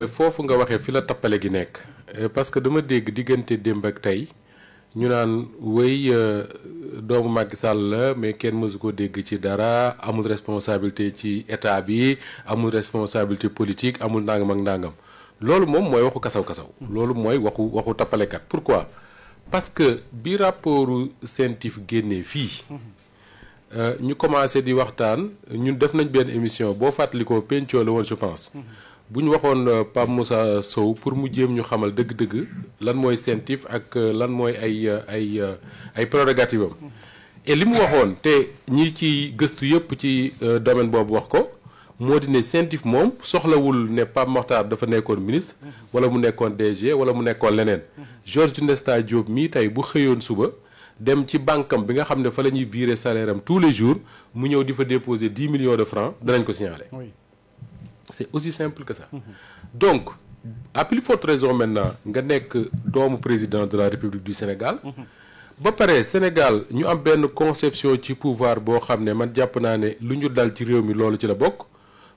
foofu nga waxee fi la tappale gi nekk parce que dama dégg diggante démb ak tey ñu naan wéy doomu Macky Sall la mais kenn mësu ko dégg ci dara amul responsabilité ci état bi amul responsabilité politique amul nangam ak nangam loolu moom mooy waxu kasaw-kasaw. loolu mooy waxu tappalekat. pourquoi parce que bi rapportu CENTIF génnee fii ñu commencé di waxtaan ñun def nañ benn émission boo fàttalikoo pencoo la woon je pense. bu ñu waxoon Pape Moussa Sow pour mu jéem ñu xamal dëgg-dëgg lan mooy CENTIF ak lan mooy ay prérogative am et li mu waxoon te ñi ci gëstu yëpp ci domaine boobu wax ko moo di ne CENTIF moom soxlawul ne Pape Mokhtar dafa nekkoon ministre wala mu nekkoon DG wala mu nekkoon leneen Georges Nesta Diop mii tey bu xëyoon suba dem ci banque am bi nga xam ne fa la ñuy virer salaire am tous les jours mu ñëw di fa déposer 10 millions de francs danañ ko signaler. C'est aussi simple que ça. Donc, à plus forte raison maintenant, nga nekk doomu président de la République du Sénégal. ba pare Sénégal ñu am benn conception ci pouvoir boo xam ne man jàpp naa ne lu ñu dal ci réew mi loolu ci la bokk.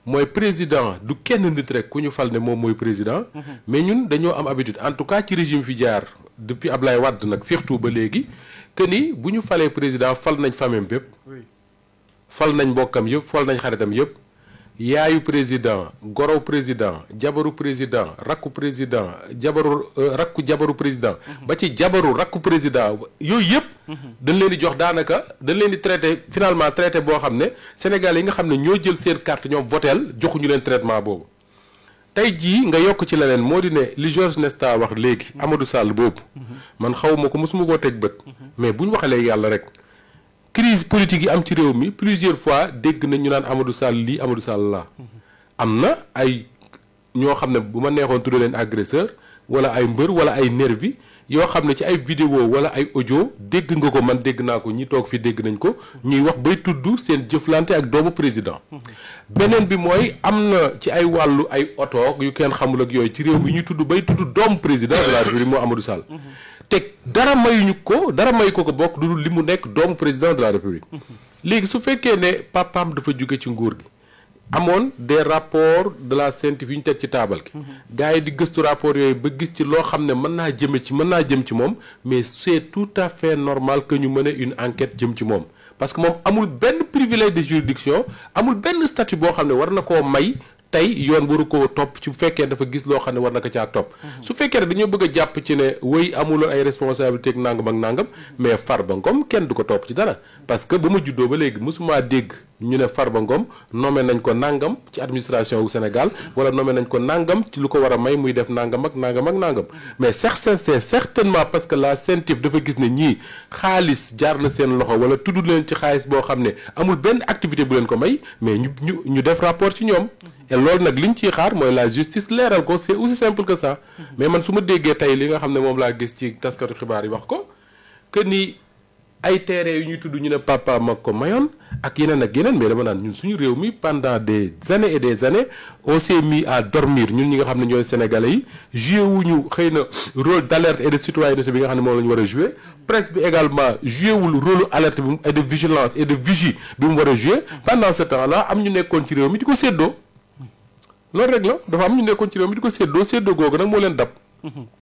mooy président du kenn nit rek ku ñu fal ne moom mooy président. mais ñun dañoo am habitude en tout cas ci régime fi jaar depuis Ablaye Wade nag surtout ba léegi que ni bu ñu falee président fal nañ famem bépp. fal nañ mbokkam yëpp fal nañ xaritam yëpp. yaayu président gorow président jabaru président rakku président rakku jabaru président ba ci jabaru rakku président yooyu yëpp dañ leen di jox daanaka dañ leen di traité finalement traité boo xam ne Sénégal yi nga xam ne ñoo jël seen carte ñoom voteel joxuñu leen traitement boobu tey jii nga yokk ci leneen moo di ne li Georges Nesta wax léegi Amadou Sall boobu man xawma ko mosuma koo teg bët mais bu ñu waxalee yàlla rek crise politique yi am ci réew mi plusieurs fois dégg nañ ñu naan Amadou Sall lii Amadou Sall laa am na ay ñoo xam ne bu ma neexoon tuddee leen agresseur wala ay mbër wala ay nervi yoo xam ne ci ay vidéo wala ay audio dégg nga ko man dégg naa ko ñi toog fi dégg nañ ko ñuy wax bay tudd seen jëflante ak doomu président beneen bi mooy am na ci ay wàllu ay oto yu kenn xamul ak yooyu ci réew mi ñuy tudd bay tudd doomu président de la République moo Amadou Sall te dara mayuñu ko dara may ko bokk du li mu nekk doomu président de la République léegi su fekkee ne papaam dafa jóge ci nguur gi amoon des rapports de la CENTIF yu ñu teg ci taabal gi gars yi di gëstu rapport yooyu ba gis ci loo xam ne mën naa jëm ci moom mais c'est tout à fait normal que ñu mën a une enquête jëm ci moom parce que moom amul benn privilège de juridiction amul benn statut boo xam ne war na koo may tey yoon waru ko topp ci bu fekkee dafa gis loo xam ne war na ko caa topp su fekkee ne dañoo bëgg a jàpp ci ne wéy amuloon ay responsabilité ak nangam ak nangam mais Farba Ngom kenn du ko topp ci dara parce que ba ma juddoo ba léegi mosuma dégg ñu ne Farba Ngom nommé nañ ko nangam ci administration wu Sénégal wala nommé nañ ko nangam ci lu ko war a may muy def nangam ak nangam ak nangam mais c'est certainement parce que la CENTIF dafa gis ne ñii xaalis jaar na seen loxo wala tudd leen ci xaalis boo xam ne amul benn activité bu leen ko may mais ñu def rapport ci ñoom et loolu nag liñ ciy xaar mooy la justice leeral ko c'est aussi simple que ça mais man su ma déggee tey li nga xam ne moom laa gis ci taskatu xibaar yi wax ko que ni ay terrain yu ñuy tudd ñu ne papa mag ko mayoon ak yeneen mais dama naan ñun suñu réew mi pendant des années et des années on s'est mis à dormir ñun ñi nga xam ne ñooy sénégalais yi joué wuñu xëy na rôle d'alerte et de citoyenneté bi nga xam ne moom la ñu war a joué presse bi également joué wul rôle alerte bi et de vigilance et de vigie bi mu war a joué pendant ce temps là am ñu nekkoon ci réew mi di ko séddoo loolu rek la dafa am ñu nekkoon ci réew mi di ko séddoo googu nag moo leen dab